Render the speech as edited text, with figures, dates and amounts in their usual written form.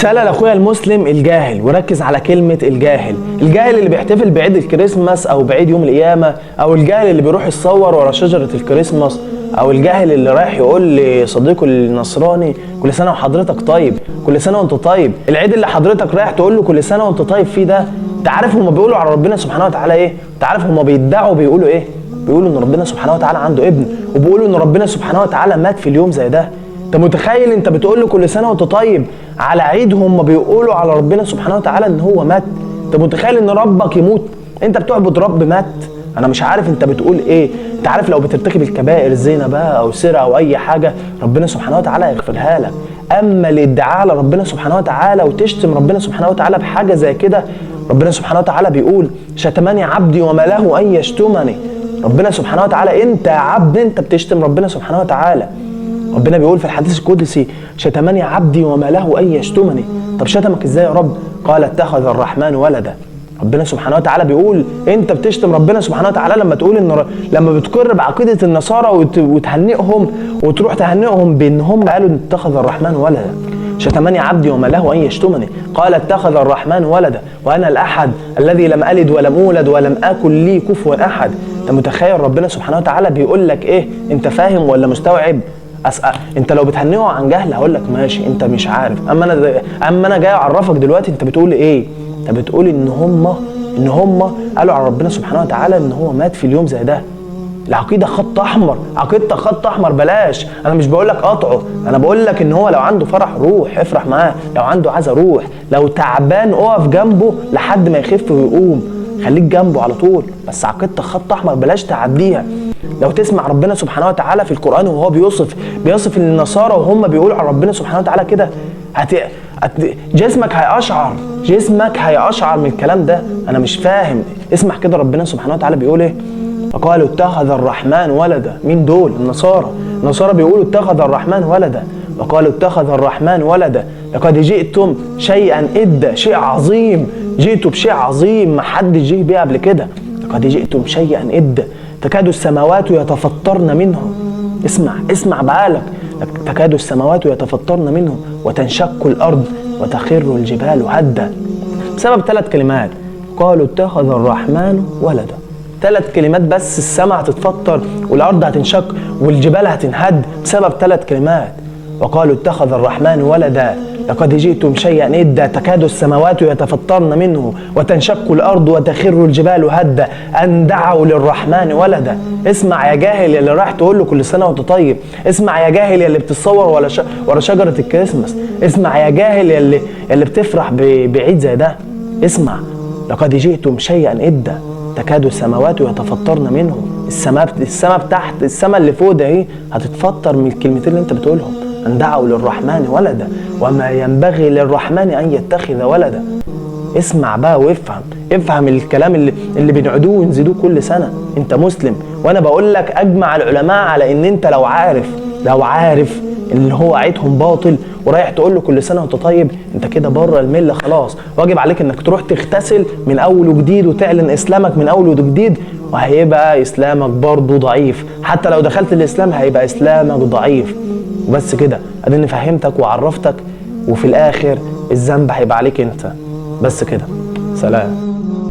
رسالة لاخويا المسلم الجاهل، وركز على كلمة الجاهل، الجاهل اللي بيحتفل بعيد الكريسماس او بعيد يوم القيامة، او الجاهل اللي بيروح يتصور ورا شجرة الكريسماس، او الجاهل اللي رايح يقول لصديقه النصراني كل سنة وحضرتك طيب، كل سنة وانت طيب. العيد اللي حضرتك رايح تقول له كل سنة وانت طيب فيه ده، انت عارف هما بيقولوا على ربنا سبحانه وتعالى ايه؟ انت عارف هما بيدعوا بيقولوا ايه؟ بيقولوا ان ربنا سبحانه وتعالى عنده ابن، وبيقولوا ان ربنا سبحانه وتعالى مات في اليوم زي ده. انت متخيل انت بتقول له كل سنة وانت طيب على عيد هم بيقولوا على ربنا سبحانه وتعالى ان هو مات؟ انت متخيل ان ربك يموت؟ انت بتعبد رب مات؟ انا مش عارف انت بتقول ايه. انت عارف لو بترتكب الكبائر، زنا بقى او سرقه او اي حاجة، ربنا سبحانه وتعالى هيغفرها لك. اما الادعاء على ربنا سبحانه وتعالى وتشتم ربنا سبحانه وتعالى بحاجة زي كده، ربنا سبحانه وتعالى بيقول شتمني عبدي وما له ان يشتمني. ربنا سبحانه وتعالى، انت يا عبد انت بتشتم ربنا سبحانه وتعالى. ربنا بيقول في الحديث القدسي شتمني عبدي وما له ان يشتمني. طب شتمك ازاي يا رب؟ قال اتخذ الرحمن ولدا. ربنا سبحانه وتعالى بيقول انت بتشتم ربنا سبحانه وتعالى لما تقول ان لما بتقر بعقيدة النصارى وتهنئهم وتروح تهنئهم بان هم قالوا اتخذ الرحمن ولدا. شتمني عبدي وما له ان يشتمني، قال اتخذ الرحمن ولدا وانا الاحد الذي لم الد ولم اولد ولم اكن لي كفوا احد. انت متخيل ربنا سبحانه وتعالى بيقول لك ايه؟ انت فاهم ولا مستوعب؟ أسأل. انت لو بتهنئه عن جهل هقول لك ماشي انت مش عارف، اما انا جاي اعرفك دلوقتي انت بتقول ايه. انت بتقول ان هم قالوا على ربنا سبحانه وتعالى ان هو مات في اليوم زي ده. العقيدة خط احمر، عقيدتك خط احمر، بلاش. انا مش بقول لك قطعه، انا بقول لك ان هو لو عنده فرح روح افرح معاه، لو عنده عزا روح، لو تعبان اقف جنبه لحد ما يخف ويقوم، خليك جنبه على طول، بس عقيدتك خط احمر بلاش تعديها. لو تسمع ربنا سبحانه وتعالى في القرآن وهو بيصف النصارى وهم بيقولوا على ربنا سبحانه وتعالى كده، جسمك هيقشعر، جسمك هيقشعر من الكلام ده. انا مش فاهم. اسمع كده ربنا سبحانه وتعالى بيقول ايه؟ وقالوا اتخذ الرحمن ولدا. مين دول؟ النصارى. النصارى بيقولوا اتخذ الرحمن ولدا. وقالوا اتخذ الرحمن ولدا لقد جئتم شيئا إدا، شيء عظيم، جئتوا بشيء عظيم ما حدش جه بيه قبل كده. لقد جئتم شيئا إدا تكاد السماوات يتفطرن منه. اسمع اسمع بعقلك، تكاد السماوات يتفطرن منه وتنشق الارض وتخر الجبال هدا، بسبب ثلاث كلمات. قالوا اتخذ الرحمن ولدا. ثلاث كلمات بس، السماء هتتفطر والارض هتنشق والجبال هتنهد بسبب ثلاث كلمات. وقالوا اتخذ الرحمن ولدا لقد جئتم شيئا إدا تكاد السماوات يتفطرن منه وتنشق الأرض وتخر الجبال هدا أن دعوا للرحمن ولدا. اسمع يا جاهل اللي رايح تقول له كل سنة وانت طيب، اسمع يا جاهل اللي بتتصور ورا شجرة الكريسماس، اسمع يا جاهل اللي بتفرح بعيد زي ده، اسمع. لقد جئتم شيئا إدا تكاد السماوات يتفطرن منه. السماء بتاعت السماء اللي فوق ده ايه هتتفطر من الكلمتين اللي انت بتقولهم. أن دعوا للرحمن ولدا وما ينبغي للرحمن أن يتخذ ولدا. اسمع بقى وافهم، افهم الكلام اللي بنعدوه ونزيدوه كل سنة. انت مسلم وانا بقول لك اجمع العلماء على ان انت لو عارف ان هو عيدهم باطل ورايح تقول له كل سنة وانت طيب، انت كده بره الملة خلاص. واجب عليك انك تروح تغتسل من اول وجديد وتعلن اسلامك من اول وجديد، وهيبقى اسلامك برضه ضعيف. حتى لو دخلت الاسلام هيبقى اسلامك ضعيف. وبس كده، اديني فهمتك وعرفتك، وفي الاخر الذنب هيبقى عليك انت. بس كده، سلام.